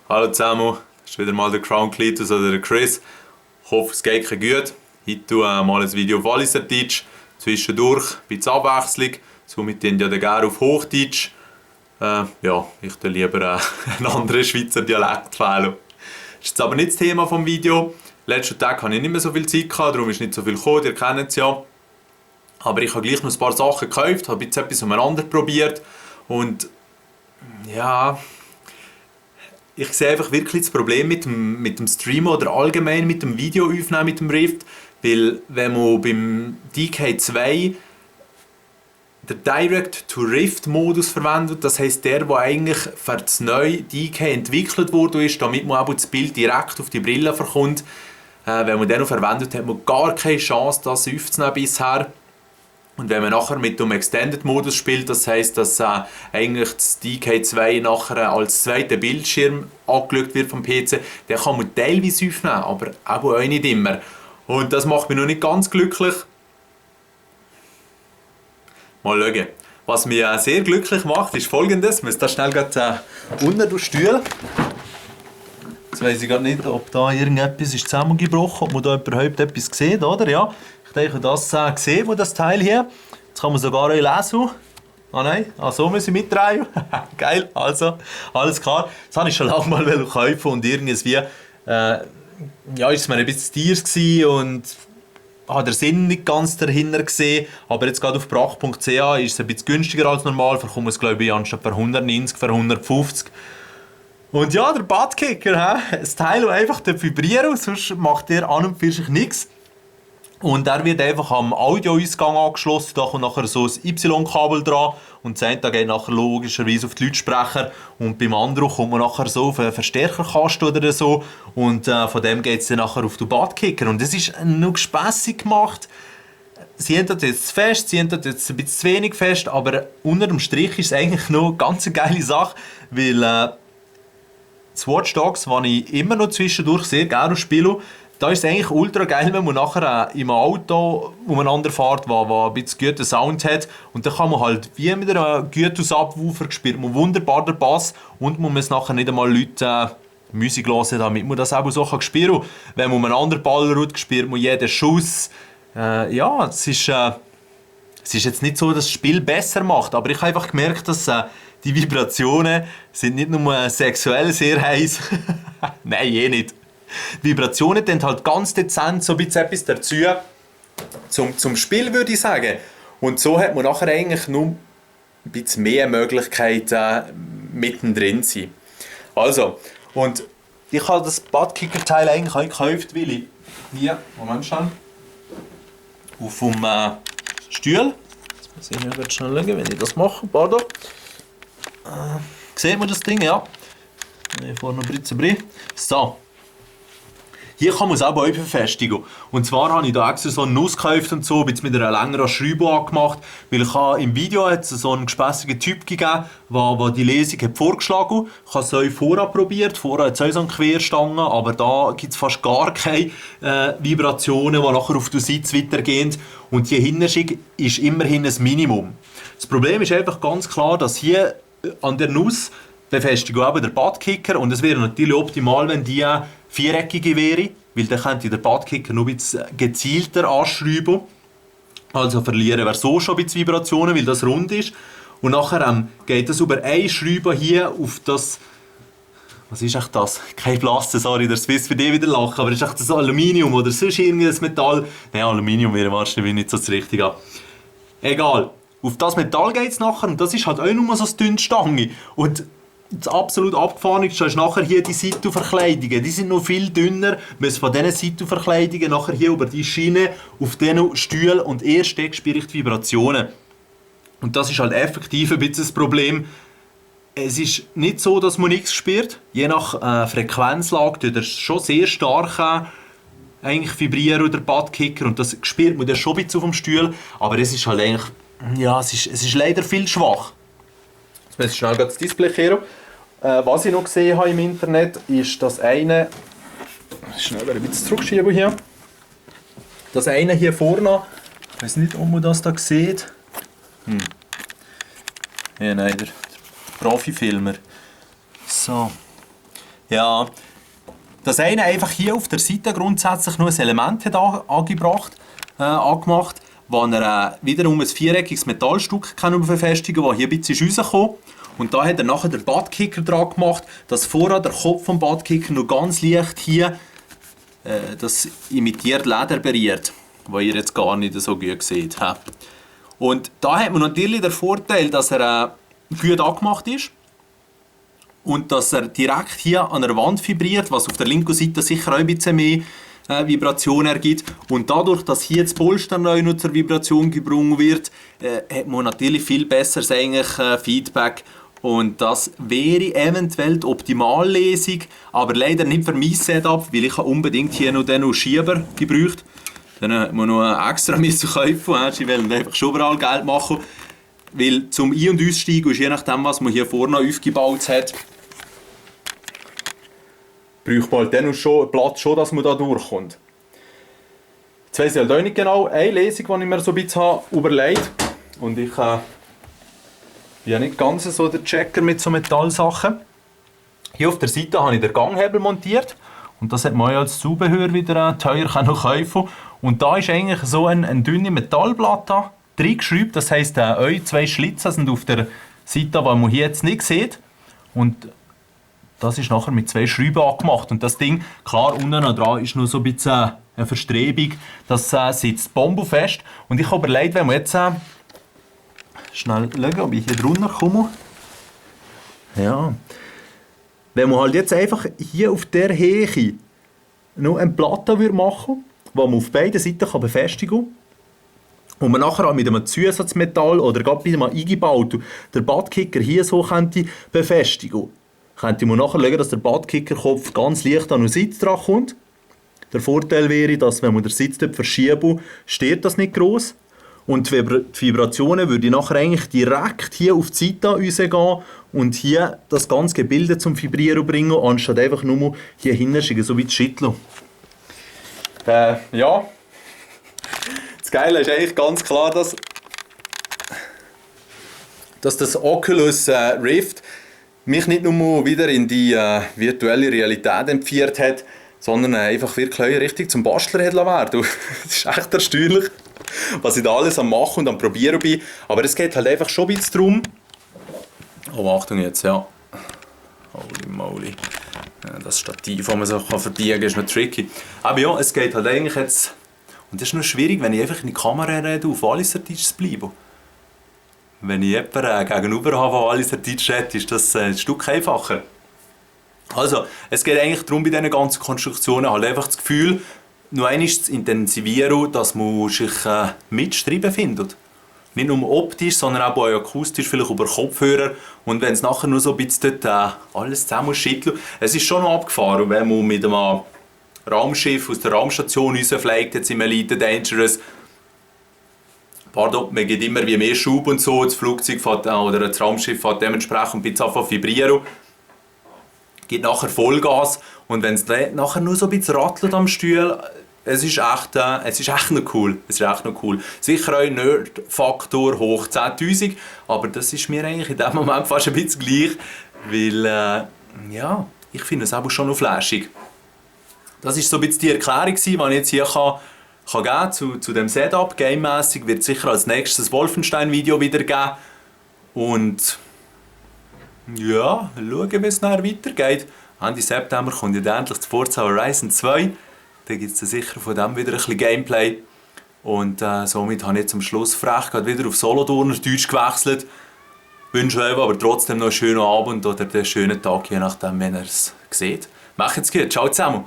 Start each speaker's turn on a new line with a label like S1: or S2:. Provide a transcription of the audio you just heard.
S1: Hallo zusammen, das ist wieder mal der Crown Cletus oder der Chris. Ich hoffe, es geht euch gut. Heute tue ich mal ein Video auf Walliserdeutsch. Zwischendurch ein bisschen Abwechslung. Somit tun ja gerne auf Hochdeutsch. Ich tue lieber einen anderen Schweizer Dialekt wählen. Das ist jetzt aber nicht das Thema des Videos. Letzten Tag hatte ich nicht mehr so viel Zeit, darum ist nicht so viel gekommen, ihr kennt es ja. Aber ich habe gleich noch ein paar Sachen gekauft, habe jetzt etwas umeinander probiert. Und ja, ich sehe einfach wirklich das Problem mit dem Streamen oder allgemein mit dem Video aufnehmen mit dem Rift. Weil wenn man beim DK2 den Direct-to-Rift-Modus verwendet, das heisst der eigentlich für das neue DK entwickelt wurde, damit man auch das Bild direkt auf die Brille verkommt. Wenn man den noch verwendet, hat man gar keine Chance, das aufzunehmen bisher. Und wenn man nachher mit dem Extended-Modus spielt, das heisst, dass eigentlich das DK2 nachher als zweiter Bildschirm angeschaut wird vom PC, dann kann man teilweise aufnehmen, aber auch nicht immer. Und das macht mich noch nicht ganz glücklich. Mal schauen. Was mich sehr glücklich macht, ist folgendes. Ich muss da schnell unter den Stuhl. Jetzt weiss ich gerade nicht, ob da irgendetwas ist zusammengebrochen, ob man da überhaupt etwas sieht, oder? Ja. Ich denke, das sehen wir, das Teil hier. Jetzt kann man sogar auch lesen. Ah nein, so muss ich mitdrehen. Geil, also, alles klar. Das habe ich schon lange mal kaufen und irgendwie ist es mir ein bisschen teuer und habe den Sinn nicht ganz dahinter gesehen. Aber jetzt gerade auf brach.ch ist es ein bisschen günstiger als normal. Verkommt es glaube ich anstatt für 190, für 150. Und ja, der Buttkicker, das Teil, das einfach vibriert, sonst macht der an und für sich nichts. Und er wird einfach am Audioausgang angeschlossen, da kommt nachher so ein Y-Kabel dran und das eine geht nachher logischerweise auf die Lautsprecher und beim anderen kommt man nachher so auf einen Verstärkerkasten oder so und von dem geht es dann nachher auf den Buttkicker. Und das ist noch spässig gemacht. Sie haben das jetzt zu fest, sie haben das jetzt ein bisschen zu wenig fest, aber unter dem Strich ist es eigentlich noch eine ganz geile Sache, weil das Watch Dogs, das ich immer noch zwischendurch sehr gerne spiele, da ist es eigentlich ultra geil, wenn man nachher im Auto umeinander fährt, das ein bisschen guten Sound hat. Und dann kann man halt wie mit einem guten Subwoofer spielt man wunderbar den Bass und man muss nachher nicht einmal Leute Musik hören, damit man das auch so spielen kann. Wenn man umeinander ballert, spielt man jeden Schuss. Es ist jetzt nicht so, dass das Spiel besser macht, aber ich habe einfach gemerkt, dass die Vibrationen sind nicht nur sexuell sehr heiß. Nein, nicht. Die Vibrationen tun halt ganz dezent so ein bisschen etwas dazu zum Spiel, würde ich sagen. Und so hat man nachher eigentlich nur ein bisschen mehr Möglichkeiten mittendrin zu sein. Also, und ich habe das Buttkicker-Teil eigentlich auch gekauft, weil ich hier, Moment schon, auf dem Stuhl, jetzt muss ich hier schnell schauen, wenn ich das mache, pardon. Sieht man das Ding, ja? Ich vorne noch ein bisschen. So. Hier kann man es auch befestigen. Und zwar habe ich da extra so eine Nuss gekauft und so, mit einer längeren Schraube angemacht, weil im Video hat es so einen gespässigen Typ gegeben, der die Lesung hat vorgeschlagen hat. Ich habe es euch vorher probiert, vorher hat es auch so eine Querstange, aber da gibt es fast gar keine Vibrationen, die nachher auf den Sitz weitergehen. Und die Hinterschicht ist immerhin ein Minimum. Das Problem ist einfach ganz klar, dass hier an der Nuss befestigt auch der Buttkicker und es wäre natürlich optimal, wenn die viereckige wäre, weil dann könnte der Buttkicker noch ein bisschen gezielter anschrauben. Also verlieren wir so schon ein bisschen Vibrationen, weil das rund ist. Und nachher geht es über eine Schraube hier auf das... Was ist echt das? Kein Plaste, sorry, der Swiss für dich wieder lachen, aber ist echt das Aluminium oder sonst irgendein Metall? Nein, Aluminium wäre wahrscheinlich nicht so das Richtige. Egal. Auf das Metall geht es nachher und das ist halt auch nur so eine dünne Stange. Und das absolut abgefahrenste ist nachher hier die Seitenverkleidungen. Die sind noch viel dünner. Wir müssen von diesen Seitenverkleidungen nachher hier über die Schiene auf diesen Stühlen und erst dann spüre ich die Vibrationen. Und das ist halt effektiv ein bisschen das Problem. Es ist nicht so, dass man nichts spürt. Je nach Frequenzlage tut er schon sehr stark eigentlich vibrieren oder Buttkicker und das spürt man dann schon ein bisschen auf dem Stuhl. Aber es ist halt eigentlich, ja, es ist leider viel schwach. Jetzt muss ich schnell das Display kehren. Was ich noch gesehen habe im Internet, ist das eine... Schnell ein bisschen zurückschieben hier. Das eine hier vorne, ich weiß nicht, ob man das da sieht. Ja, nein, der Profifilmer. So. Ja, das eine einfach hier auf der Seite grundsätzlich nur ein Element hat angemacht, wo er wiederum ein viereckiges Metallstück befestigen kann, das hier ein bisschen rauskommt. Und da hat er nachher den Buttkicker dran gemacht, dass vorher der Kopf vom Buttkicker nur ganz leicht hier das imitiert Leder berührt, was ihr jetzt gar nicht so gut seht. Und da hat man natürlich den Vorteil, dass er gut angemacht ist und dass er direkt hier an der Wand vibriert, was auf der linken Seite sicher auch ein bisschen mehr Vibration ergibt. Und dadurch, dass hier das Polster neu noch zur Vibration gebrungen wird, hat man natürlich viel besseres Feedback. Und das wäre eventuell die Optimallesung, aber leider nicht für mein Setup, weil ich unbedingt hier noch den Schieber gebraucht. Dann hat man noch extra kaufen, sie wollen einfach schon überall Geld machen. Weil zum Ein- und Aussteigen ist je nachdem, was man hier vorne aufgebaut hat, braucht man halt dann schon Platz, dass man da durchkommt. Jetzt weiss ich halt auch nicht genau, eine Lesung, die ich mir so ein bisschen überlegt habe. Und ich bin ja nicht ganz so der Checker mit so Metallsachen. Hier auf der Seite habe ich den Ganghebel montiert. Und das hat man ja als Zubehör wieder teuer kaufen. Und da ist eigentlich so eine dünne Metallplatte reingeschraubt. Das heisst, eure zwei Schlitze sind auf der Seite, die man hier jetzt nicht sieht. Und das ist nachher mit zwei Schrauben angemacht. Und das Ding, klar, unten dran ist noch so ein bisschen eine Verstrebung. Das sitzt bombofest. Und ich habe überlegt, wenn wir jetzt schnell schauen, ob ich hier drunter komme. Ja. Wenn man halt jetzt einfach hier auf der Höhe noch eine Platte machen würde, die man auf beiden Seiten befestigen kann, und man nachher auch mit einem Zusatzmetall oder gerade bei einem eingebauten den Buttkicker hier so könnte befestigen könnte man nachher schauen, dass der Buttkicker-Kopf ganz leicht an den Sitz dran kommt. Der Vorteil wäre, dass wenn man den Sitz dort verschiebt, steht das nicht gross. Und die Vibrationen würden nachher eigentlich direkt hier auf die Seite rausgehen und hier das ganze Gebilde zum Vibrieren bringen, anstatt einfach nur hier hinten so wie zu schütteln. Ja. Das Geile ist eigentlich ganz klar, dass das Oculus Rift mich nicht nur wieder in die virtuelle Realität entführt hat, sondern einfach wirklich richtig zum Bastler hat werden. Das ist echt erstaunlich, was ich da alles am Machen und am Probieren bin. Aber es geht halt einfach schon ein bisschen darum. Oh, Achtung jetzt, ja. Holy moly. Das Stativ, das man so verbiegen kann, ist noch tricky. Aber ja, es geht halt eigentlich jetzt. Und das ist nur schwierig, wenn ich einfach in die Kamera rede, auf Walliserdeutsch zu bleiben. Wenn ich jemanden gegenüber habe, der Walliserdeutsch redet, ist das ein Stück einfacher. Also, es geht eigentlich darum, bei diesen ganzen Konstruktionen halt einfach das Gefühl, noch einmal zu intensivieren, dass man sich mitschreiben findet. Nicht nur optisch, sondern auch akustisch, vielleicht über Kopfhörer. Und wenn es nachher nur so ein bisschen dort, alles zusammen schüttelt. Es ist schon noch abgefahren, wenn man mit einem Raumschiff aus der Raumstation rausfliegt, jetzt im Elite Dangerous. Pardon, man gibt immer wie mehr Schub und so, das Flugzeug fährt, oder das Raumschiff fährt dementsprechend ein bisschen anfangen vibrieren. Gibt nachher Vollgas und wenn es nachher nur so ein bisschen rattelt am Stuhl, es ist echt noch cool. Es ist echt noch cool. Sicher auch Nerd-Faktor hoch 10'000, aber das ist mir eigentlich in dem Moment fast ein bisschen gleich, weil ja, ich finde es aber schon noch flashig. Das war so ein bisschen die Erklärung, die ich jetzt hier kann geben zu dem Setup. Game-mässig wird sicher als nächstes das Wolfenstein-Video wieder geben. Und ja, schauen, wie es nachher weitergeht. Ende September kommt ja endlich das Forza Horizon 2. Dann gibt es sicher von dem wieder ein bisschen Gameplay. Und somit habe ich zum Schluss frech wieder auf Solothurner Deutsch gewechselt. Wünsche euch aber trotzdem noch einen schönen Abend oder einen schönen Tag, je nachdem, wenn ihr es seht. Macht's gut, ciao zusammen!